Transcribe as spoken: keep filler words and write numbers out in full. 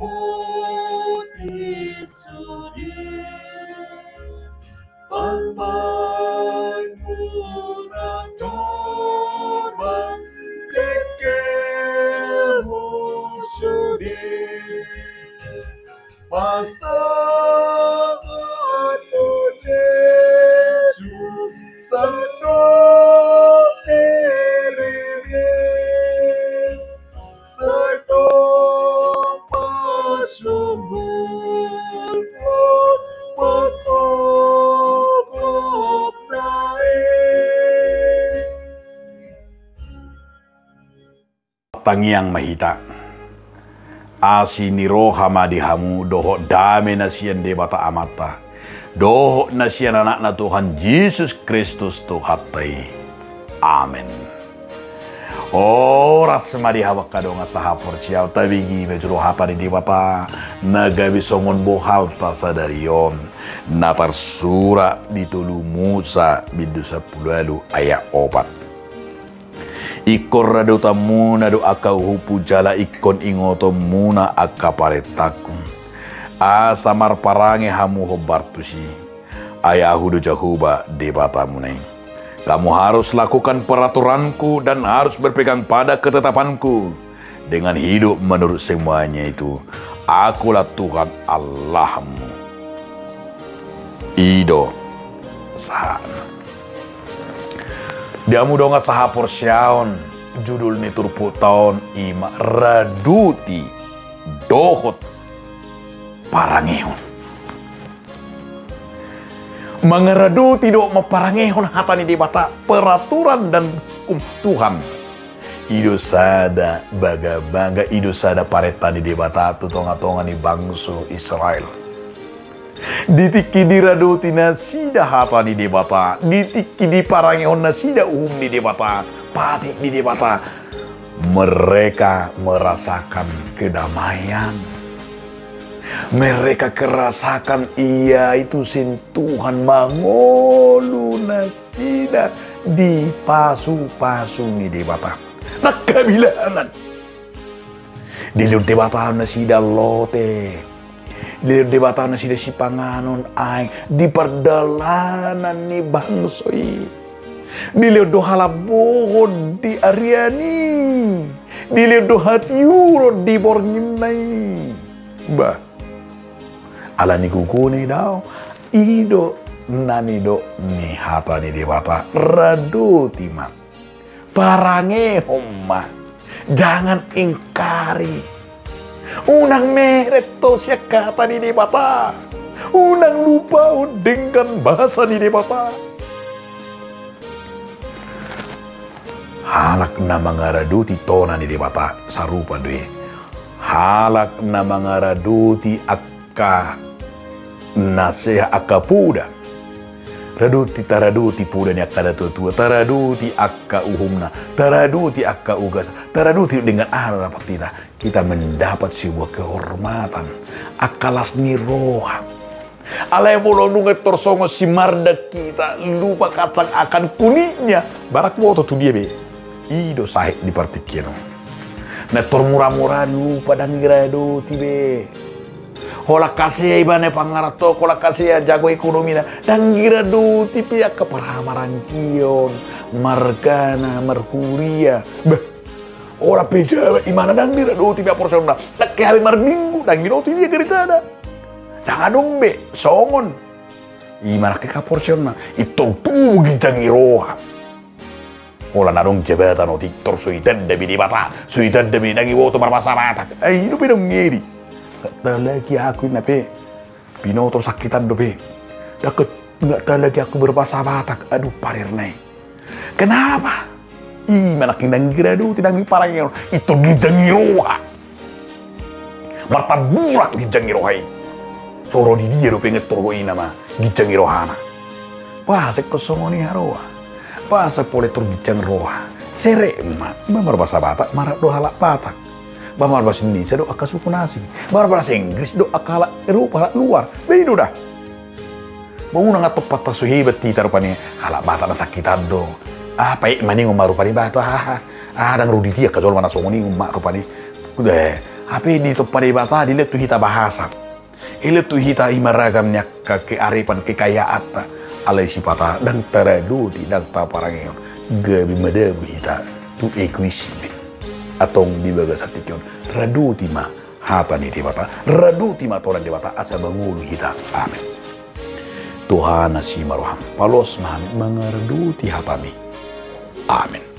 Putih sude, panpanmuna torang, jengkelmu sude. Pasahat tu Jesus, sandok dirimu. Sai tong pasumbun, pokok-pokok nai. Tangiang ma hita. Asi ni roha ma di hamu dohot dame na sian Debata Amanta dohot na sian Anakna Tuhan Jesus Kristus Tuhanta i. Amen. Horas ma di hamu angka dongan sahaporseaon, tabege ma jolo hata ni Debata na gabe songon bohalta sadari on, na tarsurat di tolu Musa bindu sampulu ualu ayat opat. Ingkon radotanmuna do angka uhumhu jala ingkon ingotonmuna angka parentangku, asa marparange hamu hombar tusi. Ai Ahu do Jahowa Debatamuna i. Kamu harus lakukan peraturanku dan harus berpegang pada ketetapanku, dengan hidup menurut semuanya itu. Akulah Tuhan Allahmu. I do sahatna. Di hamu dongan sahaporseaon, judul ni turpukta on i ma raduti dohot parangehon. Mangaraduti dohot mamparangehon hata ni Debata, peraturan dan hukum Tuhan. I do sada bagabaga, i do sada parenta ni Debata tu tongatonga ni bangso Israel. Di tingki diraduti nasida hata ni Debata, di tingki diparangehon nasida uhum ni Debata, patik ni Debata, mereka merasakan kedamaian. Mereka merasakan, ia itu sentuhan mangolu nasida di pasupasu ni Debata. Nangkabilangan. Dilehon Debata nasida lote. Dilehon Debata nasida sipanganon, aek di pardalanan ni bangso i. Dilehon do halabohon di arian i. Dilehon do hatiuron di borngin i. Bah. Ala ni gogona i do, i do na nidok ni hata ni Debata, raduti ma. Parangehon ma. Jangan ingkari. Unang meret ho sian hata ni Debata. Unang lupahon denggan basa ni Debata. Halak na mangaraduti tona ni Debata sarupa do i. Halak na mangaraduti angka na sehat, angka poda. Raduti, taraduti poda ni angka natuatua, taraduti angka uhumna, taraduti angka ugas, taraduti denggan, aha na dapat hita? Kita mendapat sebuah kehormatan, angka las ni roha. Alai molo nunga tor songon si Mardan hita, lupa kacang akan kulitnya, barak boto tu dia be. I do sahit di partingkian on. Na tor muramura lupa, ndang diraduti be. Holan hasea ibana pangaranto, holan hasea jago ekonomina, ndang diraduti be angka paramarangkion, margana, markuria. Bah, holan pejabat ibana ndang diraduti be haporseaonna. Ndang ke hape marminggu, ndang diraduti dia gerejana. Ndang adong be songon i ma nangkin haporseaonna, i tor tubu ginjang ni roha. Holan adong jabatan otik tor so itanda be Debata, so itanda be, ndang diboto marbahasa Batak. Ai i dope dong ngeri. Ndang talagi ahu inna pe. Binoto do sangkitan dope. Ndang talagi ahu berbahasa Batak. Aduh, parirna i. Kenapa? I ma nangkin ndang diraduti, ndang diparangehon, i tor ginjang ni roha. Martambulan ginjang ni roha i. So ro di dia dope ngetor ho i nama ginjang ni rohana. Bah, sai ingkon songon i haroa. Bah, sai pola tor ginjang roha. Serep ma, bah, marbahasa Batak ma rap do halak Batak. Bah, marbahasa Indonesia do angka suku na asing. Bah, marbahasa Inggris do angka halak Eropa, halak luar. Bah, i do da. Bah, unang antong patar so hebat hita rupani, halak Batak na sangkitan do. Ah, paet ma ningon ma rupani bah tu, ah, ah, ah, ndang ro di dia angka jolma na songon i, umma rupani. Udah, Hape ditompa Debata dilehon tu hita bahasa. Dilehon tu hita ima ragam ni angka kearifan kekayaanta. Alai sipata ndang taradoti, ndang taparangehon. Gabe madabu hita tu egoisme. Antong di bagasan tingki on, radoti ma hata ni Debata, radoti ma toran Debata asa mangolu hita. Amen. Tuhan asi ma roham, paloas ma hami mangaradoti hatami. Amen.